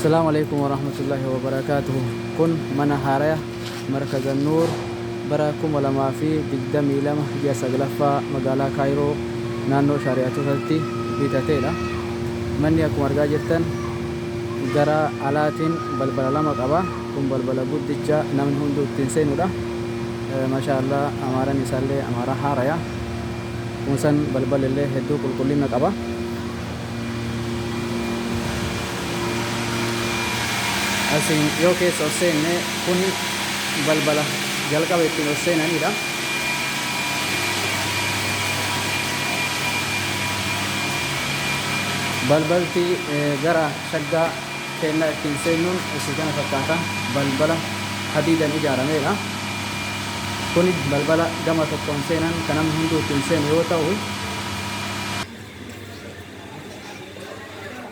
Assalaamu Aleykum Warahmatullaahi Wabarakaatuhu Kun mana haaraya Markaza Nuur bara 2022 ji'a 9ffaa magaalaa Kaayiroo naannoo Shaari'atootatti bitateedha. Manni akkuma argaa jirtan gara alaatiin balbala lama qaba. Kun balbala guddicha namni hunduu ittiin seenuudha. Mashaa Allah amaaran isaallee amaara haaraya. Kun san balballi illee hedduu qulqullina qaba. Asiin yoo keessa ol seenne kuni balbala jalqaba ittiin ol seenanidha. Balbalti gara shaggaa keennaa ittiin seennuun isii kana fakkaata. Balbala hadiidan ijaarameedha. Kuni balbala gama tokkoon seenan kan namni hunduu ittiin seenu yoo ta'u,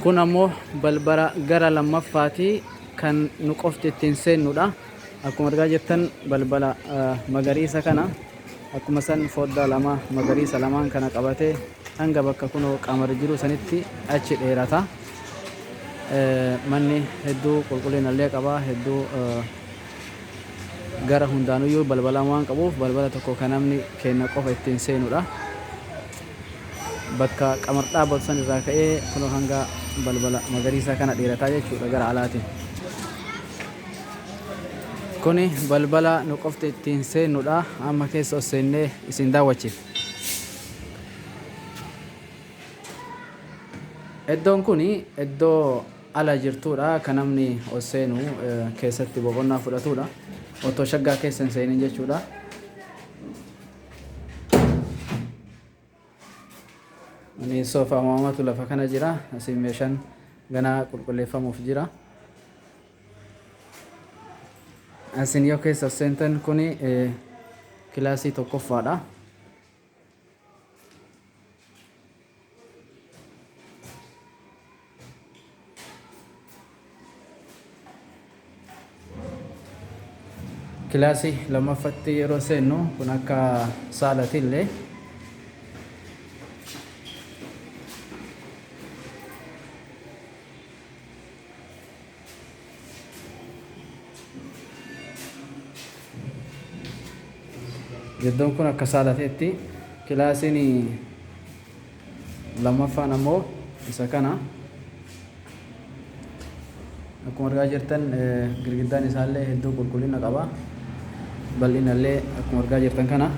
Kun ammoo balbala gara lammaffaati kan nu qofti ittiin seennudha. Akkuma argaa jirtan balbala magariisa kana akkuma san foddaa lama magariisa lamaan kana qabatee hanga bakka kunoo qamar jiru sanitti achi dheerata. Manni hedduu qulqullina illee qaba hedduu gara hundaanuyyuu balbala waan qabuuf balbala tokko kan namni keenna qofa ittiin seenudha. Bakka qamar dhaabbatu san irraa ka'ee kunoo hanga balbala magariisaa kana dheerataa jechuudha gara alaatiin. Kuni balbala nu qofti ittiin seennudha. Amma keessa ol seennee isin daawwachiifna. Iddoon kun iddoo ala jirtuudha kan namni ol seenu keessatti boqonnaa fudhatuudha. Otoo shaggaa keessa hin seenin jechuudha. Ani soofaa uumamatu lafa kana jira. Asiin meeshaan ganaa qulqulleeffamuuf jira. Asiin yoo keessa seentan kuni kilaasii tokkoffaadha. Kilaasii lammaffatti yeroo seennu kun akka saalatillee Iddoon kun akka saalateetti kilaasiin lammaffaan ammoo isa kana. Akkuma argaa jirtan girgiddaan isaallee hedduu qulqullina qaba. Bal'inallee akkuma argaa jirtan kana.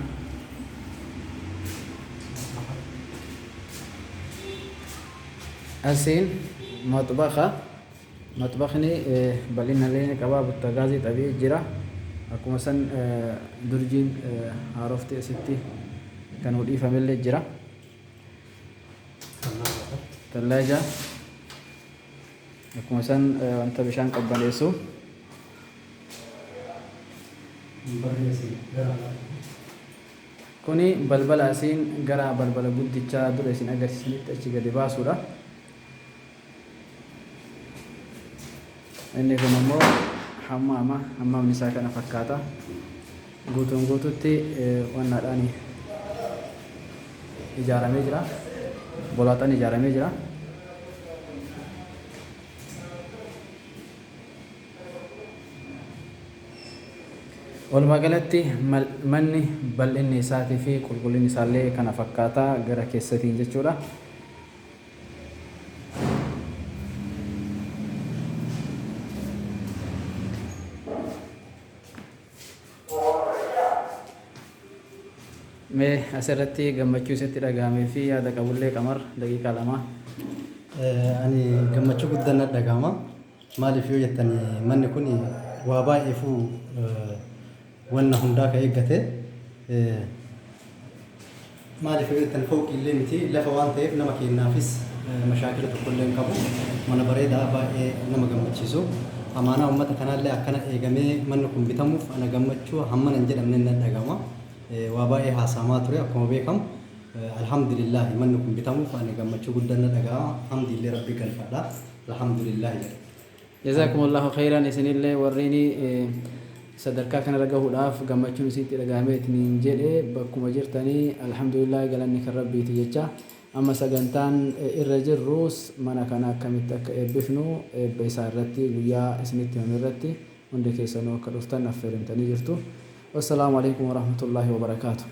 Asiin maxbaxa. Maxbaxni bal'inallee ni qaba. Buttagaazii xabi'ii jira. Akkuma san durjiin haarofti asitti kan nu dhiifamellee jira. Tallaaja. Akkuma san wanta bishaan qabbaneessu. Kuni balbala asiin gara balbala guddichaa dura isin agarsiisanitti achi gadi baasuudha. Inni kun ammoo hammaama. Hammaamni isaa kana fakkaata. Guutuun guututti wannaadhaan ijaaramee jira. Bolaaxaan ijaaramee jira. Walumaa galatti manni bal'inni isaatii fi qulqullinni isaallee kana fakkaata gara keessatiin jechuudha. Mee asirratti gammachuu isatti dhaga'amee fi yaada qabullee Qamar daqiiqaa lama. Ani gammachuu guddaan natti dhaga'ama. Maaliif yoo jettan manni kun waa baay'eefuu wanna hundaa ka eeggate. Maaliif yoo jettan fooqiillee miti lafa waan ta'eef nama keennaafis mashaakila tokkollee hin qabu. Mana bareedaa baay'ee nama gammachiisu. Amaanaa uummata kanaallee akkana eegamee manni kun bitamuuf ana gammachuu hammana hin jedhamne na dhaga'ama. Waa baay'ee haasa'amaa ture akkuma beekamu. Alhamdulillaahi manni kun bitamuuf ani gammachuu guddaan na dhaga'ama. Hamdiillee Rabbii galfadha. Alhamdulillaahi jedha. Jazaakumullahu kheyran isinillee warriin sadarkaa kanarra gahuudhaaf gammachuun isinitti dhagahamee itiniin jedhe bakkuma jirtanii alhamdulillah galanni kan rabbiiti jecha Amma sagantaan irra jirrus mana kana akkamitti akka eebbifnu eebba isaa irratti guyyaa isinitti himame irratti hundi keessanuu akka dhuftan affeeramtanii jirtu. Wassalaamu alaikum warahmatullaahi wabarakaatu.